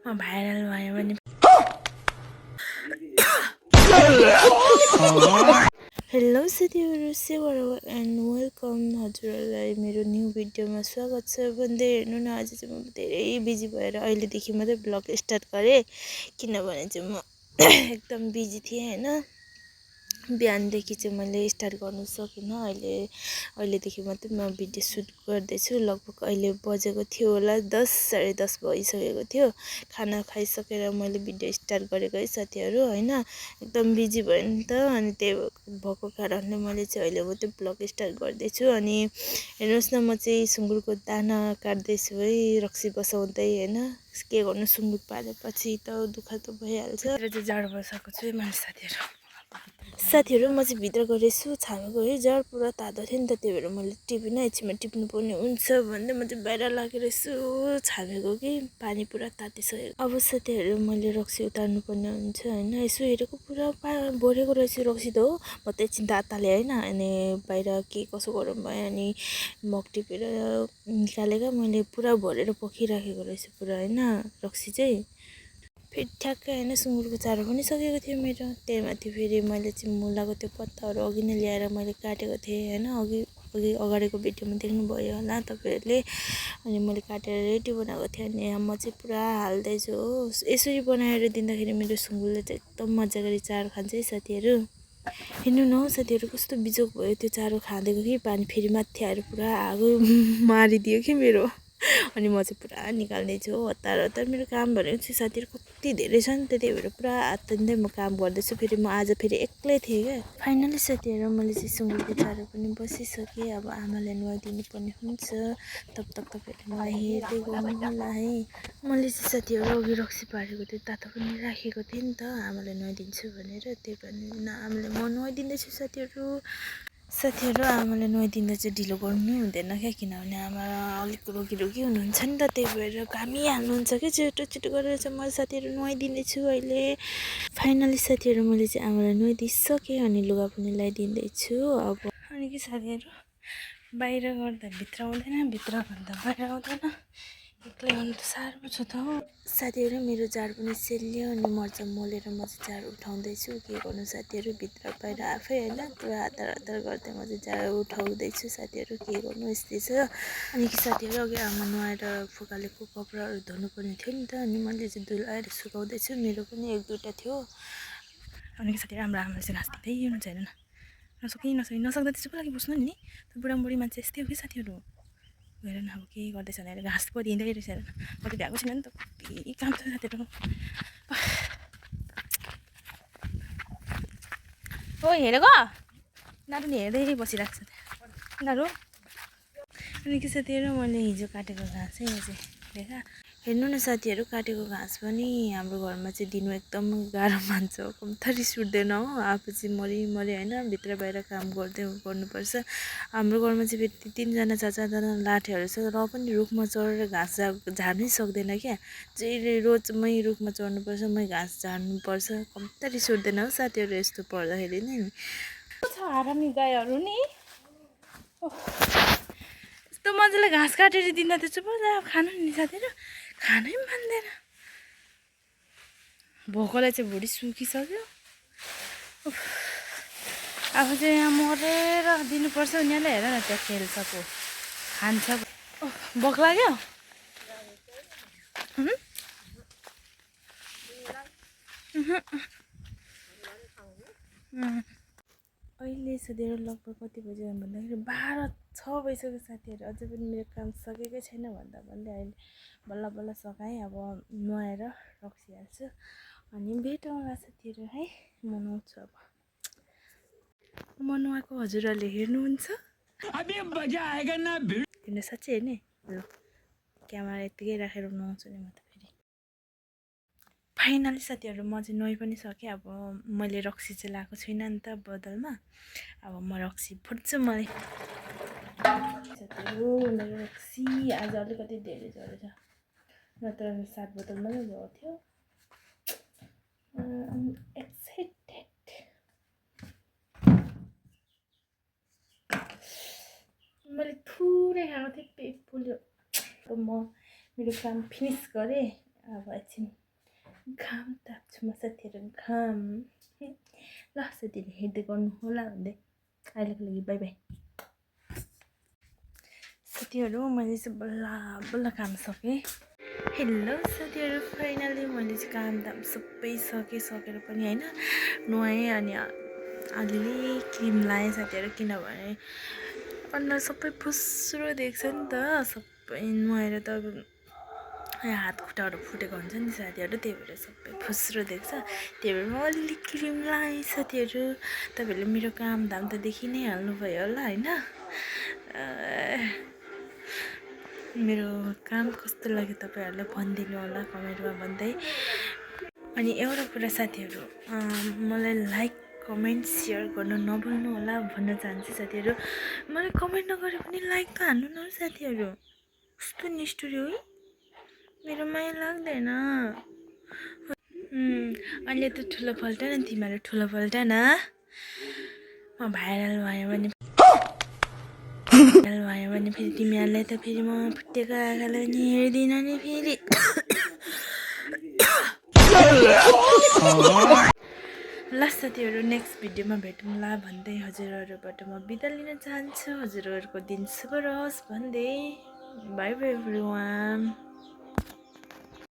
viral भयो भने hello साथीहरु सेवर एन्ड वेलकम हजुरहरुलाई मेरो न्यू भिडियोमा स्वागत छ भन्दै हेर्नु न आज चाहिँ म धेरै बिजी भएर अहिलेदेखि मात्रै ब्लग स्टार्ट गरे किनभने चाहिँ म एकदम बिजी थिए हैन बिहानदेखि चाहिँ मैले स्टार्ट गर्न सकिनँ अहिलेदेखि मात्रै म भिडियो सुट गर्दै छु लगभग अहिले बजेको थियो होला 10 साढे 10 भइसकेको थियो खाना खाइसकेर मैले भिडियो स्टार्ट गरेको है साथीहरु हैन एकदम बिजी भयो नि त अनि त्यही भएको कारणले मैले चाहिँ अहिले मात्रै ब्लग स्टार्ट गर्दै छु अनि हेर्नुस् न म चाहिँ सुँगुरको दाना काट्दै छु है रक्सी बसाउँदै हैन के गर्नु सुँगुर पालेपछि त दुःख त भइहाल्छ र चाहिँ जाडो बसाएको छु मान्छे साथीहरु म चाहिँ भित्र गरेछु छामेको है जार पुरा तातो थियो नि त त्यही भएर मैले टिपिन एकछिनमा टिप्नु पर्ने हुन्छ भन्दै म चाहिँ बाहिर लागेर यसो छामेको कि पानी पुरा तातिसक्यो अब साथीहरु मैले रक्सी उतार्नु पर्ने हुन्छ हैन यसो हेरेको पुरा बोरेको रहेछ रक्सी त हो म त एकछिन दाताले हैन अनि बाहिर के कसो गरौँ भयो अनि मग टिपेर निकालेको मैले पुरा भरेर पोखिराखेको रहेछ पुरा हैन रक्सी चाहिँ फेरि ठ्याक्कै हैन सुँगुरको चारो पनि सकेको थियो मेरो त्यही माथि फेरि मैले चाहिँ मुलाको त्यो पत्ताहरू अघि नै ल्याएर मैले काटेको थिएँ हैन अघि अगाडिको भिडियोमा देख्नुभयो होला तपाईहरुले अनि मैले काटेर रेडी बनाएको थिएँ अनि म चाहिँ पुरा हाल्दैछु हो यसरी बनाएर दिँदाखेरि मेरो सुँगुरले चाहिँ एकदम मजा गरी चारो खान्छ है साथीहरु हेर्नु न साथीहरु कस्तो बिजोक भयो त्यो चारो खाँदैको कि पानी फेरि माथि आएर पुरा आगो मारिदियो कि मेरो अनि म चाहिँ पुरा निकाल्दै छु हतार हतार मेरो काम भनेको चाहिँ साथीहरु कति धेरै छ नि त्यही भएर पुरा आत्तिँदै म काम गर्दैछु फेरि म आज फेरि एक्लै थिएँ क्या फाइनली साथीहरु मैले चाहिँ सुँगुरको चारो पनि बसिसकेँ अब आमालाई नुहाइदिनु पर्ने हुन्छ तब तक तपाईहरुले मलाई हेर्दै गर्नु होला है मैले चाहिँ साथीहरु अघि रक्सी पारेको त्यो तातो पनि राखेको थिएँ नि त आमालाई नुहाइदिन्छु भनेर त्यही भएर आमाले म नुहाइदिँदैछु साथीहरु आमाले नुहाइदिँदा चाहिँ ढिलो गर्नु नै हुँदैन क्या किनभने आमा अलिक रोगी हुनुहुन्छ नि त त्यही भएर घामी हाल्नुहुन्छ कि छिटो गरेर चाहिँ म साथीहरु नुहाइदिँदैछु अहिले फाइनली साथीहरु मैले चाहिँ आमालाई नुहाइदिइसकेँ अनि लुगा पनि लगाइदिँदैछु अब अनि के साथीहरु बाहिर गर्दा भित्र आउँदैन भित्र गर्दा बाहिर आउँदैन एक्लै गर्नु त साह्रो छ त हो साथीहरु मेरो जार पनि सेल्यो अनि मर्चा मोलेर म चाहिँ जार उठाउँदैछु के गर्नु साथीहरु भित्र बाहिर आफै हैन पुरा हतार गर्दै म चाहिँ जार उठाउँदैछु साथीहरु के गर्नु यस्तै छ अनि के साथीहरु अघि आमा नुहाएर फुकालेको कपडाहरू धुनु पर्ने थियो नि त अनि मैले चाहिँ धुलाएर सुकाउँदैछु मेरो पनि एक दुईटा थियो अनि के साथीहरु हाम्रो आमाले चाहिँ घाँस दिँदै हुनुहुन्छ हेर्नु न नसक्दा त्यसो लागि बस्नु नि बुढी मान्छे यस्तै हो कि साथीहरु हेर न अब के गर्दैछ भने घाँस पो दिँदै रहेछ हेर कति भ्याएको छैन नि त कति काम छ साथीहरु ओ हेरेको नानी हेर्दै बसिरहेको छ उनीहरू अनि के साथीहरु मैले हिजो काटेको घाँस है यो चाहिँ देखा हेर्नु न साथीहरु काटेको घाँस पनि हाम्रो घरमा चाहिँ दिनु एकदम गाह्रो मान्छ कम्ता रिस उठ्दैन हो आफू चाहिँ मरि हैन भित्र बाहिर काम गर्नुपर्छ हाम्रो घरमा चाहिँ फेरि 3 जना 4 जना लाठेहरू छ र पनि रुखमा चढेर घाँस झार्नै सक्दैन क्या जे रोज मै रुखमा चढ्नुपर्छ मै घाँस झार्नुपर्छ कम्ता रिस उठ्दैन हो साथीहरु यस्तो पर्दाखेरि नि छ हरामी गाईहरु नि यस्तो मजाले घाँस काटेर दिँदा त चुप खानु नि साथीहरु खानै मान्दैन भोकलाई चाहिँ भुडी सुकिसक्यो अब चाहिँ यहाँ मरेर दिनुपर्छ उनीहरूलाई हेर न त्यहाँ खेल्छ पो खान्छ भोक लाग्यो अहिले साथीहरु लगभग कति बज्यो भन्दाखेरि 12:06 भइसक्यो साथीहरु अझै पनि मेरो काम सकेकै छैन भन्दा अहिले बल्ल सकाएँ अब नुहाएर रक्सी हाल्छु अनि भेटौँला साथीहरु है म नुहाउँछु अब म नुहाएको हजुरहरूले हेर्नुहुन्छ अबे मजा आएगा ना हेर्नु साँच्चै हेर्ने ल क्यामेरा यतिकै राखेर नुहाउँछु नि म त फेरि फाइनली साथीहरु म चाहिँ नुहाइ पनि सकेँ अब मैले रक्सी चाहिँ लाएको छुइनँ नि त बदलमा अब म रक्सी फुट्छु मलाई साथीहरु मेरो रक्सी आज अलिकति धेरै झरेछ नत्र 7 बोतल मात्रै भएको थियो एक्साइटेड मैले थोरै खाएको थिएँ पेट फुल्यो म मेरो काम फिनिस गरेँ अब एकछिन घाम ताप्छु म साथीहरू घाम ल साथीहरू हेर्दै गर्नु होला भन्दै अहिलेको लागि बाई बाई साथीहरू मैले चाहिँ बल्ल बल्ल काम सकेँ हेलो साथीहरू फाइनली मैले चाहिँ काम दाम सबै सकेर पनि होइन नुहाएँ अनि अलिअलि क्रिम लगाएँ साथीहरू किनभने अनुहार सबै फुस्रो देख्छ नि त सबै नुहाएर त अब हात खुट्टाहरू फुटेको हुन्छ नि साथीहरू त्यही भएर सबै फुस्रो देख्छ त्यही भएर म अलिअलि क्रिम लगाएँ साथीहरू तपाईँहरूले मेरो काम धाम त देखि नै हाल्नुभयो होला होइन मेरो काम कस्तो लाग्यो तपाईँहरूले भनिदिनु होला कमेन्टमा भन्दै अनि एउटा कुरा साथीहरू मलाई लाइक कमेन्ट सेयर गर्नु नभुल्नु होला भन्न चाहन्छु साथीहरू मलाई कमेन्ट नगरे पनि लाइक त हान्नु न साथीहरू कस्तो निष्ठुरी हो मेरो माया लाग्दैन अहिले त ठुलो फल्ट न तिमीहरू ठुलो फल्ट न म भाइरल भयो भने फेरि तिमीहरूलाई त फेरि म फुटेको आँखालाई नि हेर्दिनँ नि फेरि ल साथीहरू नेक्स्ट भिडियोमा भेटौँला भन्दै हजुरहरूबाट म बिदा लिन चाहन्छु हजुरहरूको दिन शुभ रहोस् भन्दै बाई बाई एभ्रिवान